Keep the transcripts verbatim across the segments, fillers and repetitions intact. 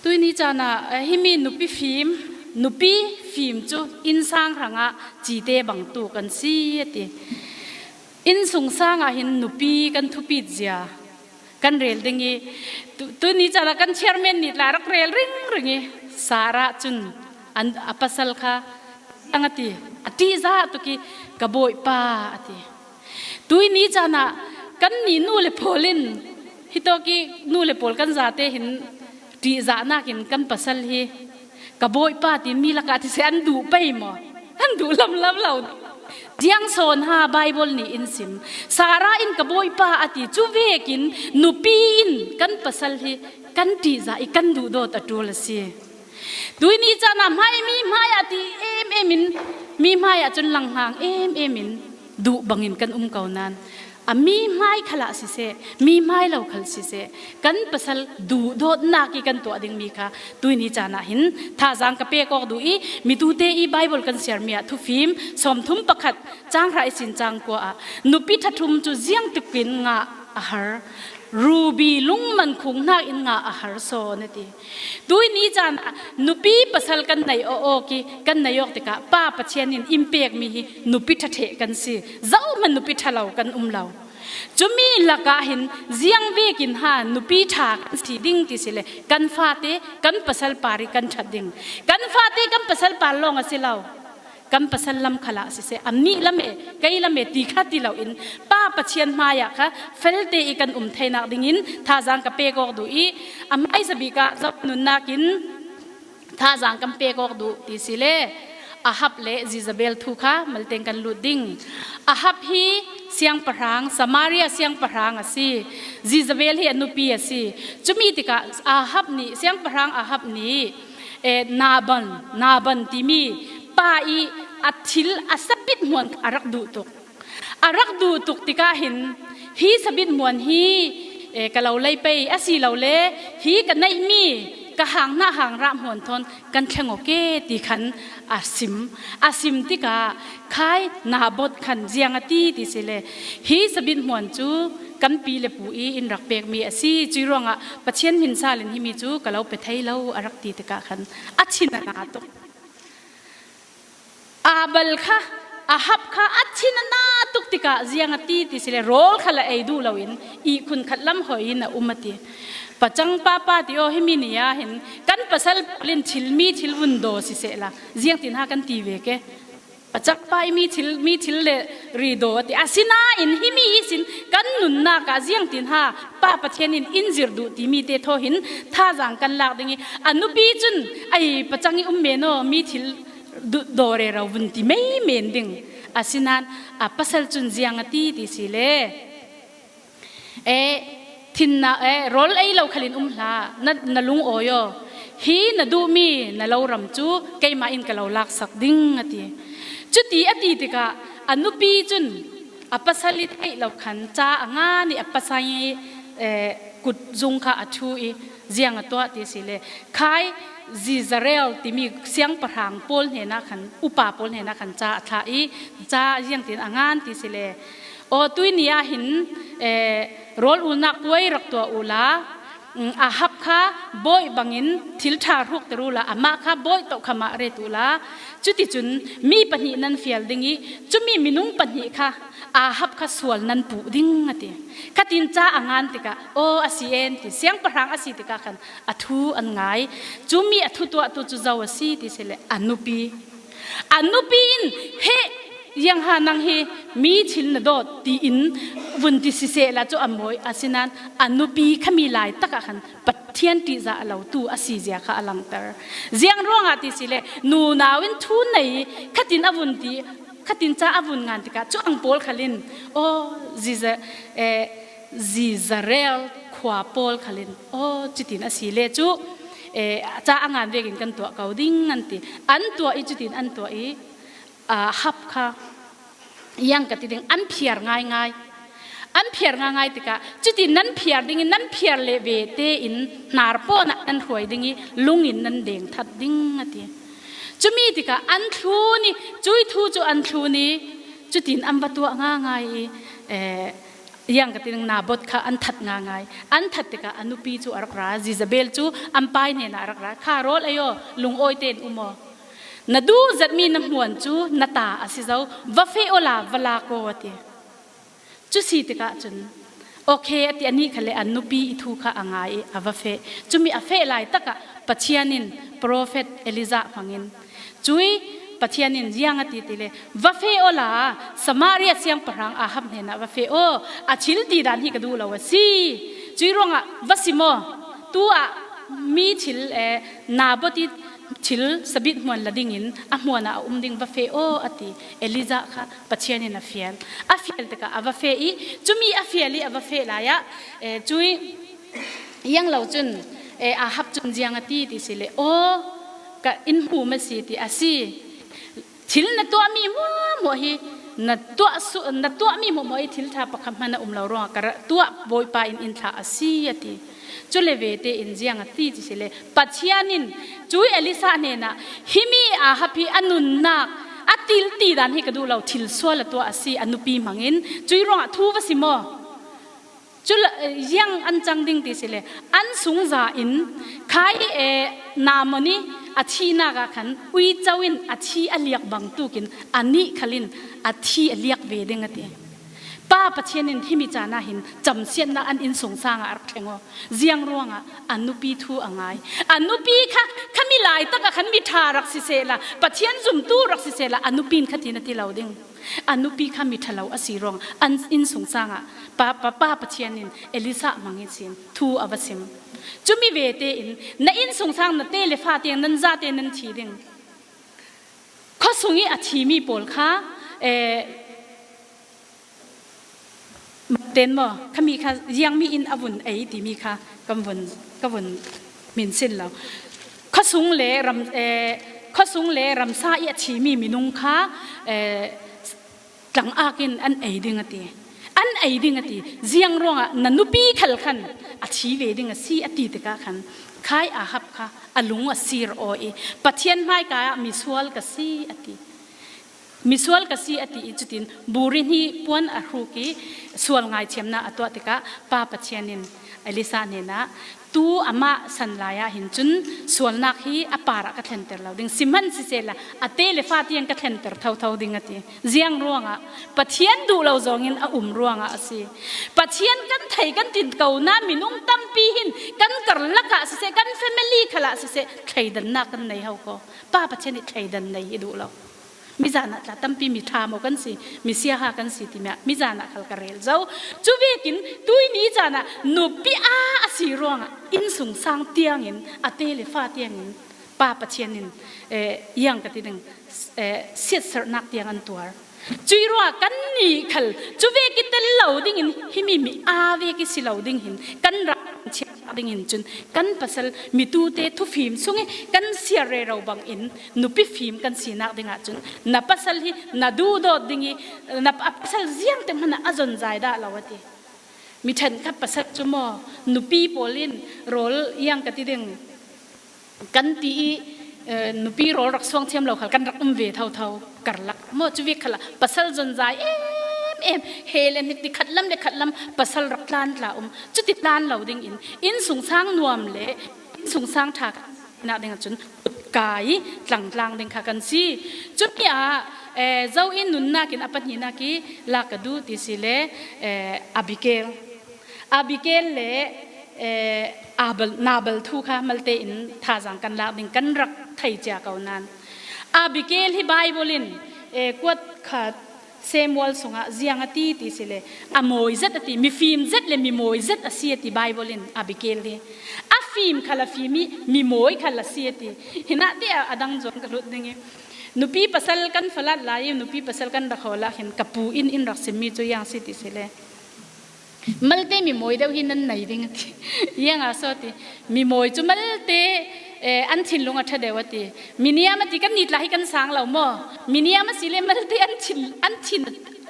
Tuini caan ah, eh, himi nupi fim, nupi fim cu innsang hrangah cite bangtuk kan si a ti. Innsung sang ah hin nupi kan thupit zia kan rel ding i, tu, tuini caan ah kan chairman nih tla rak rel ringring i, Sarah cun an, a pasal kha ziang a ti, a ṭihzah tuk i, "Ka bawipa," a ti. Tuini caan ah kannih nu le pawl in, hitawk i nu le pawl kan zate hin ṭihzahnak in kan pasal hi, "Ka bawipa," tiin mi lakah ti seh an duh pei maw? An duh lamlam lo. Ziang sawn ha Baibal nih in sim. Sarah in "Ka bawipa," a ti cu vekin nupi in kan pasal hi kan ṭihzah i kan duhdawt a ṭul a si. Tuini caan ah hmai mi hmai ah ti em em in, mi hmai ah cun langhnang em em in duh bangin kan um ko nain, a mi hmai khal ah siseh, mi hmai lo khal siseh, kan pasal duhdawtnak i kan tuah dingmi kha tuini caan ah hin thazaang ka pek awk duh i, mitute i Baibal kan siarmi ah Thufim sawmthum pakhat cang hra ihsin cang kua ah nupi ṭhathum cu ziangtikin ngah a har, rubi lungman khung hnakin ngah a har sawn a ti. Tuini caan ah nupi pasal kan nei awk i kan nei awk tikah Pa Pathian in in pekmi hi nupi ṭha ṭheh kan si. Zohman nupi ṭha lo kan um lo. Cumi lakah hin ziang vekin ha nupi ṭha kan si ding ti si le kan fate, kan pasal par i kan ṭhat ding. Kan fate, kan pasal par lawng a si lo. Kan pasal lam khal ah siseh, a mi lam e, kei lam e ti kha ti loin Pa Pathian hmai ah kha felte i kan um theinak dingin thazaang ka pek awk duh i, a hmaisabik ah Zoh nunnak in thazaang kan pek awk duh ti si le Ahab le Jezebel thu kha malteng kan lut ding. Ahab hi siangpahrang, Samaria siangpahrang a si. Jezebel hi a nupi a si. Cumi tikah Ahab nih, siangpahrang Ahab nih, eh, Nabal, Nabal timi pa i a thil a sabit hmuan a rak duh tuk. A rak duh tuk tikah hin, "Hi sabit hmuan hi, eh, ka lo lei pei, asilole hi ka neihmi ka hang hna hang rah hmuan thawn kan thleng awk e," ti khan a sim. A sim tikah, "Khai, Nabal khan ziang a ti," ti si le, "Hi sabit hmuan cu kan pi le pu i in rak pekmi a si. Cui ruangah Pathian hmin sal in himi cu ka lo pe thei lo," a rak ti tikah khan a thin a na tuk. Nabal kha, Ahab kha a thin a na tuk tikah ziang a ti, ti si le rawl khal a ei duh loin ihkhun khat lam hoi in a um a ti. Pacang papa ti aw, himi ni ah hin kan pasal pawl in thil, mi thil vun daw sisehla, ziangtin ha kan ti ve ke. Pacang pa i mi thil, mi thil le ri daw a ti. Asinain himi ihsin kan nunnak ah ziangtin ha Pa Pathian in in zir duh timi te thaw hin thazaang kan lak ding i, a nupi cun, "Ai, pacang i um men aw, mi thil duh daw rero vun," ti mei men ding. Asinain a pasal cun ziang a ti, ti si le, eh, thinna, eh, rawl ei lo khalin um hlah, na, na lungawi aw. "Hi na duhmi na lo ram cu keimah in ka lo laksak ding," a ti. Cuti a ti tikah a nupi cun a pasal i theih lo khan ca a ngan i a pasal i, eh, kut zung kha a ṭhu i ziang a tuah ti si le, khai Jezreel timi siangpahrang pawl hnenah khan, upa pawl hnenah khan ca a thlah i ca ziangtin a ngan ti si le, "Aw, tuini ah hin, eh, rawl ulnak puai rak tuah uhla, mm, Ahab kha bawi bangin thil ṭha hrukter uhla, amah kha bawi tohkhamah ret uhla, cuticun mi pahnih nan fial ding i, cumi minung pahnih kha Ahab kha sual nan puh ding," a ti. Khatin ca a ngan tikah, "Aw, a si en," ti. Siangpahrang a si tikah khan a thu an ngai. Cumi a thu tuahtu cu zo a si ti si le, a nupi. A nupi in, "He, ziang ha nang hi mi thil na dawt," tiin vun ti sisehla cu a mawi. Asinain a nupi kha mi lai takah khan Pathian ṭihzah a lotu a si zia kha a langter. Ziang ruangah ti si le, nunau in thu nei, khatin a vun ti, khatin ca a vun ngan tikah cu ang pawl khalin, aw, Ziza, eh, Jezreel khua pawl khalin, aw, cutin a si le cu, eh, ca a ngan vekin kan tuah ko ding an ti. An tuah i, cutin an tuah i, Ahab kha, iang ka ti ding, an phiar ngaingai. An phiar ngaingai tikah, cutin nan phiar ding i, nan phiar le ve tein hnar pawn ah nan hruai ding i, lungin nan deng that ding a ti. Cumi tikah an thlun i, cui thu cu an thlun i, cutin an va tuah ngaingai i, eh, Ziang ka ti ding, Naboth kha an that ngaingai. An that tikah a nupi cu a rak ra, Jezebel cu an pai hnenah a rak ra, kha rawl ei aw, lungawi tein um aw. Na duh zetmi na hmuan cu na ta a si zo, va feh awla va lak aw a ti. Cu si tikah cun, okay a ti, anih kha le a nupi i thu kha a ngai i a va feh. Cumi a feh lai takah Pathian in profet Elijah hmangin, cui Pathian in ziang a ti ti le, va feh awla Samaria siangpahrang Ahab hnenah va feh aw, a thil ti dan hi ka duh lo a si. Cui ruangah va sim aw. Tu ah mi thil, eh, Naboth i thil sabit hmuan la dingin a hmuan ah a um ding va feh aw a ti. Elijah kha Pathian in a fial. A fial tikah a va feh i, cumi a fial i a va feh lai ah, eh, cui iang lo cun, eh, Ahab cun ziang a ti ti si le, aw, ka in hmu ma si ti a si. Thil na tuahmi hmuahhmuah hi, na tuah su-, na tuahmi hmuahhmuah hi thil ṭha pakhat hmanh a um lo ruangah ka ra-, tuah Bawipa in in thlah a si a ti. Cu le ve tein ziang a ti ti si le, Pathian in cui Elisha hnenah, himi Ahab hi a nunnak a thil ti dan hi ka duh lo, thil sual a tuah a si, a nupi hmangin, cui ruangah thu va sim aw. Cu le, ziang an cang ding ti si le, an sungza in khai, eh, Naaman i a thihnak ah khan uico in a thi a liak bangtuk in anih khal in a thi a liak ve ding a ti. Pa Pathian in himi caan ah hin camsiatnak an innsungsang ah a rak thleng aw. Ziang ruangah a nupi thu a ngai. A nupi kha, kha mi laitak ah khan mi ṭha rak si sehla, Pathian zumtu rak si sehla, a nupi in kha ti na ti lo ding. A nupi kha mi ṭha lo a si ruang, an innsungsang ah pa, pa, pa Pathian in Elisha hmang ihsin thu a va sim. Cumi ve tein na innsungsang na te le fa tiang nan zate nan thi ding. Khuasung i a thimi pawl kha, eh, ten maw, khami kha ziangmi in a vun ei timi kha kan vun, ka vun min sin lo. Khuasung le ram, eh, khuasung le ramsa i a thimi minung kha, eh, tlangak in an ei ding a ti. An ei ding a ti. Ziang ruangah na nupi khal khan a thi ve ding a si a ti tikah khan khai Ahab kha a lung a sir aw i, Pathian hmaika ah misual ka si a ti. Misual ka si a ti i, cutin burin hi puan a hruk i sual ngaithiamnak a tuah tikah Pa Pathian in Elisha hnenah, tu amah san lai ah hin cun sualnak hi a par ah ka thlenter lo ding. Sihmanhsisehla a te le fa tiang ka thlenter thotho ding a ti. Ziang ruangah? Pathian duh lo zongin a um ruangah a si. Pathian kan thei kan ti ko na minung tampi hin kan karlak ah siseh, kan family khal ah siseh, thleidannak kan nei ho ko. Pa Pathian nih thleidan nei hi duh lo. Mizan ah tla tampi mi ṭha maw kan si, mi siaha kan si timi ah mizan ah khal ka rel zo. Cu vekin tuihni caan ah nupi aa a si ruangah innsungsang tiangin a te le fa tiangin Pa Pathian in, eh, iang ka ti ding, eh, siatserhnak tiang an tuar. Cui ruangah kannih khal cu vek i tel lo dingin, himi mi aa vek i si lo ding hin kan rak chiatnak dingin cun kan pasal mitute thufim sung i kan siar rero bangin nupi fim kan sinak dingah cun na pasal hi na duhdawt ding i na pa-, pasal ziangte hmanh ah a zonzai dah lo a ti. Mi ṭhenkhat pasal cu maw, nupi pawl in rawl iang ka ti ding kan ti i, eh, nupi rawl rak suang thiam lo khal kan rak um ve thotho, karlak maw, cu vek khal ah pasal zonzai em em, he le hnik ti khat lam le khat lam pasal rak tlan tla um, cuti tlan lo dingin innsungsang nuam le innsungsang ṭha nak ding ahcun kutka i tlangtlang ding kha kan si. Cumi ah, eh, zo in nunnak in a pahnihnak i lak ka duh ti si le, eh, Abigail. Abigail le, eh, Abel, Nabal thu kha malte in thazaang kan lak ding kan rak thei cia ko nain. Abigail hi Bible in, eh, kuat khat Samuel sungah ziang a ti ti si le, a mawi zet a ti, mifim zet le mi mawi zet a si a ti Bible in Abigail hi. A fim khal a fim i mi mawi khal a si a ti. Hinah ti a, a dang zuang ka hlut ding i. Nupi pasal kan falat lai i, nupi pasal kan rak hawlak hin ka pu in in rak simmi cu iang si ti si le, malte mi mawi deuh hi nan nei ding a ti. Iang a so ti. Mi mawi cu malte, eh, an thinlung a ṭha deuh a ti. Mi niam a ti, kan ni tla hi kan sang lo maw? Mi niam a si le malte an thin, an thin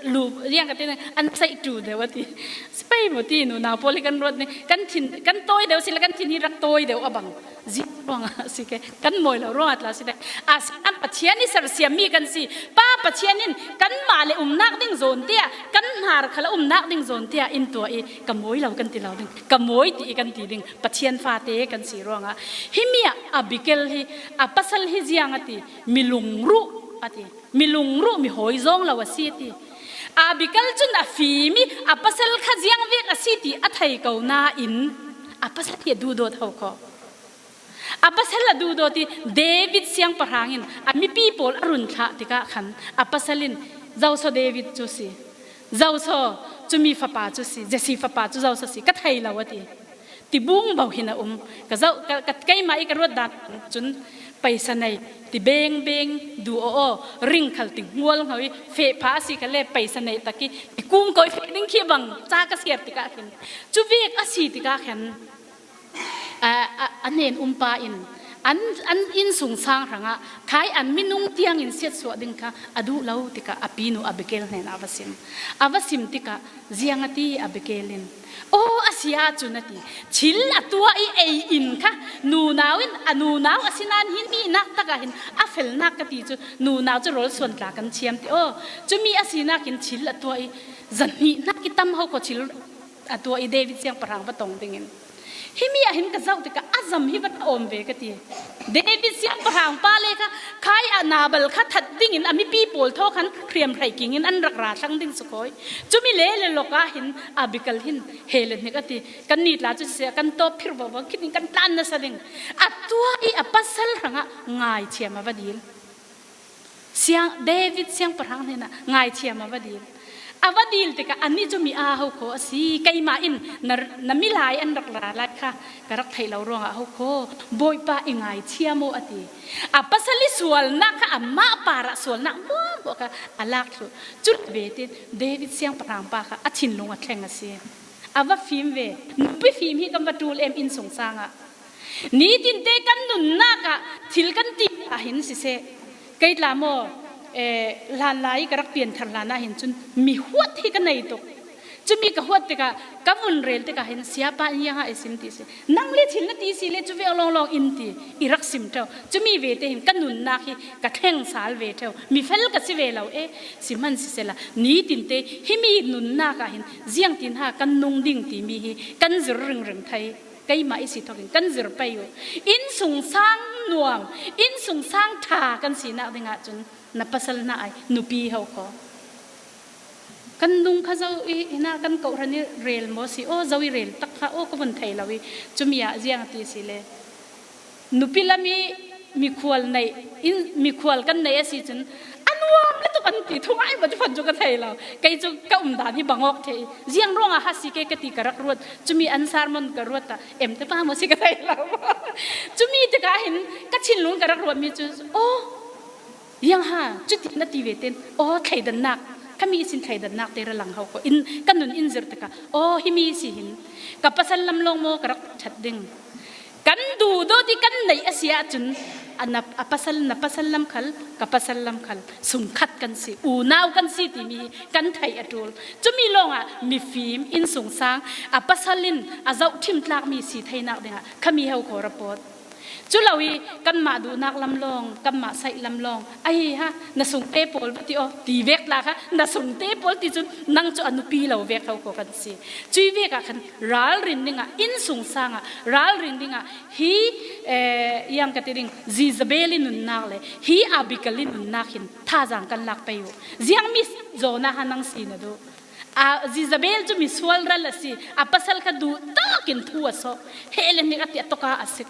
lu, riang ka ti, an sai tu deuh a ti. Spei mo ti, nunau pawl hi kan ruat ni, kan thin, kan tawi deuh sila, kan thin hi rak tawi deuh a bang. Ziang ruangah si ke, kan mawi lo ruangah tla si te. A si an Pathian i sersiam mi kan si. Pa Pathian in kanmah le umnak ding zawn tia, kan hnar khala umnak ding zawn tia, in tua i ka mawi lo kan ti lo ding. Ka mawi ti i kan ti ding. Pathian fate kan si ruangah. Hi mi ah Abigail hi, a pasal hi ziang a ti, mi lungruh a ti. Mi lungruh, mi hawi zawng lo a si ti. Abigail cun a fim i a pasal kha ziang vek a si ti a thei ko nain a pasal hi a duhdawt ho kho. A pasal a duhdawt i David siangpahrang in a mipi pawl a run thlah tikah khan a pasal in, "Zoso David cu si. Zoso cumi fapa cu si. Jesse fapa cu zoso si. Ka thei lo," a ti. Tibung bo hin a um. Ka zoh, ka, ka, keimah i ka ruat dan cun paisa nei, ti beng beng, duh aw aw, ring khal ti hmual hngau i, feh pha a si khal le paisa nei tak i, ti kung koi feh ding khi bang ca ka siar tikah khin. Cu vek a si tikah khin, a, a, a hnen um pa in an, an innsungsang hrangah khai an minung tiangin siatsuah ding kha a duh lo tikah a pinu Abigail hnenah a va sim. A va sim tikah, ziang a ti Abigail in, "Aw, a si ahcun," a ti, "thil a tuah i ei in kha nunau in, a nunau a si nain hin mi nak takah hin a felnak ka ti cu, nunau cu rawl suan tla kan thiam ti. Aw, cumi a si nakin thil a tuah i zahnih hnak i tam ho kho, thil a tuah i David siangpahrang va tong dingin. Hi mi ah hin ka zoh tikah a zam hi va awm ve," ka ti. David siangpahrang pa le kha khai ah Nabal kha that dingin a mipi pawl thaw khan hriamhraih kingin an rak ra thlang ding si khawi. Cumi le le lok ah hin Abigail hin, "He le hnik," a ti. "Kan ni tla cu si, kan tawp phir vo vo, khit in kan tlan nasa ding." A tuah i a pasal hrangah ngaithiam a va dil. Siang, David siangpahrang hnenah ngaithiam a va dil. A va dil tikah, "Anih cu mi aa ho kho a si. Keimah in na, na milai an rak ra lai kha ka rak theih lo ruangah ho kho. Bawipa i ngaithiam aw," a ti. A pasal i sualnak kha, amah parah sualnak muahmuah kha a lak thluh. Cu ve tin David siangpahrang pa kha a thinlung a thleng a si. A va fim ve. Nupi fim hi kan va ṭul em innsungsang ah? Nitinte kan nunnak ah thil kan ti ah hin siseh, kei tla maw, eh, hlanlai ka rak pianthar hlan ah hin cun mi huat hi ka nei tuk. Cumi ka huat tikah, ka vun rel tikah hin, "Siapa in ziang a i sim ti si. Nang le thil na ti si le cu vek lawnglawng in," ti i rak sim ṭheu. Cumi ve te hin ka nunnak hi ka thleng sal ve ṭheu. Mi fel ka si ve lo e, sihman sisehla, nitinte hi mi nunnak ah hin ziangtin ha kan nung ding timi hi kan zir ringring thei. Keimah i si thokin kan zir pei uh. Innsungsang nuam, innsungsang ṭha kan sinak dingah cun na pasal hna ai nupi ho kho. Kan nung kha zo i hna kan kawhhran i rel maw si? Aw, zo i rel tak kha, aw, ka vun thei lo i, cumi ah ziang a ti si le? Nupi lam i mikhual neih, in, mikhual kan neih a si cun, "A nuam lutuk," an ti, thungai maw cu fan cu ka thei lo. Kei cu ka umdan hi bang awk thei. Ziang ruangah ha si ke ka ti ka rak ruat. Cumi an sermon ka ruat ah, em te pa maw si ka thei lo. Cumi tikah hin ka thinlung ka rak ruatmi cu, aw, ziang ha, cuti na ti ve ten, aw, thleidannak, khami ihsin thleidannak te ra lang ho kho. In, ka nun in zir tikah, aw, himi si hin ka pasal lam lawng maw ka rak ṭhat ding? Kan duhdawt i kan neih a si ahcun a, na, a pasal, na pasal lam khal, ka pasal lam khal sungkhat kan si, unau kan si timi hi kan theih a ṭul. Cumi lawngah mifim, innsungsang, a pasal in a zohṭhim tlakmi si theinak dingah khami ho kho ra pawt. Cu lo i kanmah duhnak lam lawng, kanmah saih lam lawng, "Ai ha, na sungte pawl va ti aw," ti vek tla kha, "Na sungte pawl," ti cun nang cu a nupi lo vek ho kho kan si. Cui vek ah khan ralrin dingah, innsungsang ah ralrin dingah hi, eh, ziang ka ti ding, Jezebel i nunnak le hi Abigail i nunnak hin thazaang kan lak pei uh. Ziangmi zawn ah ha nang si na duh? A, Jezebel cu misual ral a si, a pasal kha duh takin thu a sawh, he le hnik a ti a tawka a sik.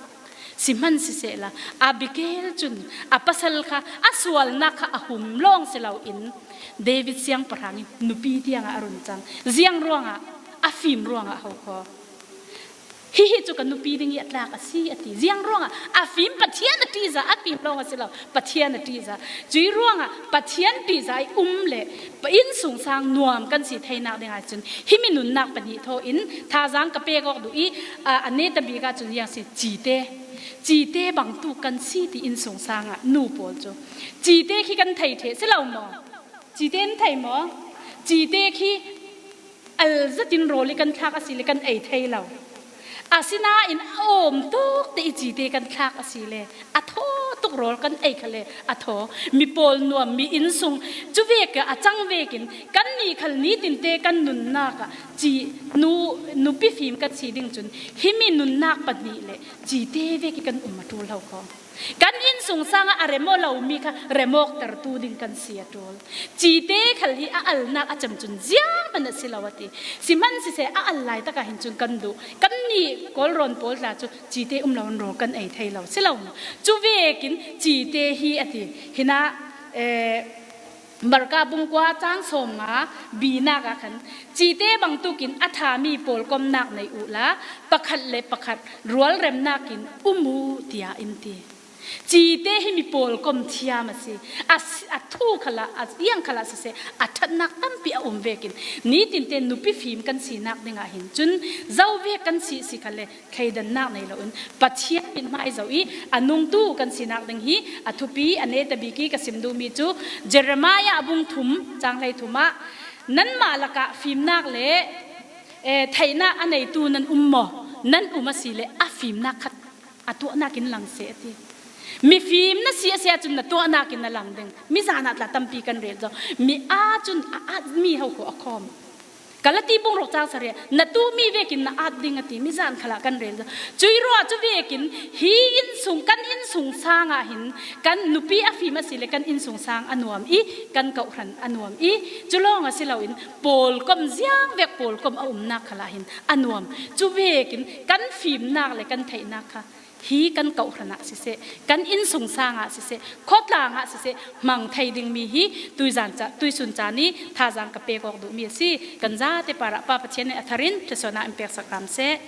Sihman sisehla, Abigail cun a pasal kha a sualnak kha a hum lawng si loin David siangpahrang in nupi tiangah a run cang. Ziang ruangah? A fim ruangah ho kho. "Hihi cu ka nupi ding i a tlak a si," a ti. Ziang ruangah? A fim Pathian a ṭihzah, a fim lawng a si lo, Pathian a ṭihzah. Cui ruangah Pathian ṭihzah i um le pa innsungsang nuam kan si theinak ding ahcun himi nunnak pahnih thaw in thazaang ka pek awk duh i, a, a netabik ahcun ziang si, cite, cite bangtuk kan si ti innsungsang ah nu pawl cu. Cite khi kan thei ṭheh si lo maw? Cite in thei maw? Cite khi al zatin rawl i kan thlak a si le kan ei thei lo. Asinain a awm tawkte i cite kan thlak a si le a thaw tuk rawl kan ei kha le a thaw. Mi pawl nuam, mi innsung, cuvek a cang vekin kannih khal nitinte kan nunnak ah ci, nu, nupi fim kan si ding cun himi nunnak pahnih le cite vek i kan um a ṭul lo kho. Kan innsung sangah a rem aw lo mi kha rem awktertu ding kan si a ṭul. Cite khal hi a alnak a cem cun zianghman a si lo a ti. Sihmansiseh a al laitak ah hin cun kan duh. Kannih kawlrawn pawl tla cu cite um loin rawl kan ei thei lo si lo maw? Cuvekin cite hi a ti. Hinah, eh, Marka bung kua cang sawmnga binak ah khan cite bangtukin a ṭhami pawlkomnak nei uhla pakhat le pakhat rualremnak in um uh, tiah in ti. Cite hi mi pawlkom thiam a si. A si, a thu khalah, a ziang khalah siseh, a ṭhatnak tampi a um vekin nitinte nupi fim kan sinak dingah hin cun zo vek kan si si kha le thleidannak nei loin Pathian mithmai zo i a nungtu kan sinak ding hi a thupi a neta bik i ka sim duhmi cu Jeremiah a bung thum cang hlei thum ah, nanmah lakah fimnak le, eh, theihnak a neitu nan um maw? Nan um a si le a fimnak khat a tuahnak in lang seh a ti. Mifim na si a si ahcun na tuahnak in na lang ding. Mi zan ah tla tampi kan rel zo. Mi aa cun a at mi ho kho a khawm. Galati bung ruk cang sarih, na tuhmi vekin na at ding a ti, mi zan khalah kan rel zo. Cuih ruah cu vekin hi innsung, kan innsung sang ah hin kan nupi a fim a si le kan innsung sang a nuam i kan kawhhran a nuam i cu lawng a si loin pawlkom ziang vek pawlkom a umnak khalah hin a nuam. Cu vekin kan fimnak le kan theihnak kha hi kan kawhhran ah siseh, kan innsung sang ah siseh, khawtlang ah siseh, hmang thei dingmi hi tuizan ca, tuisun ca ni thazaang ka pek awk duhmi a si. Kan zate parah Pa Pathian in a tharin ṭhasuahnak in peksak hram seh.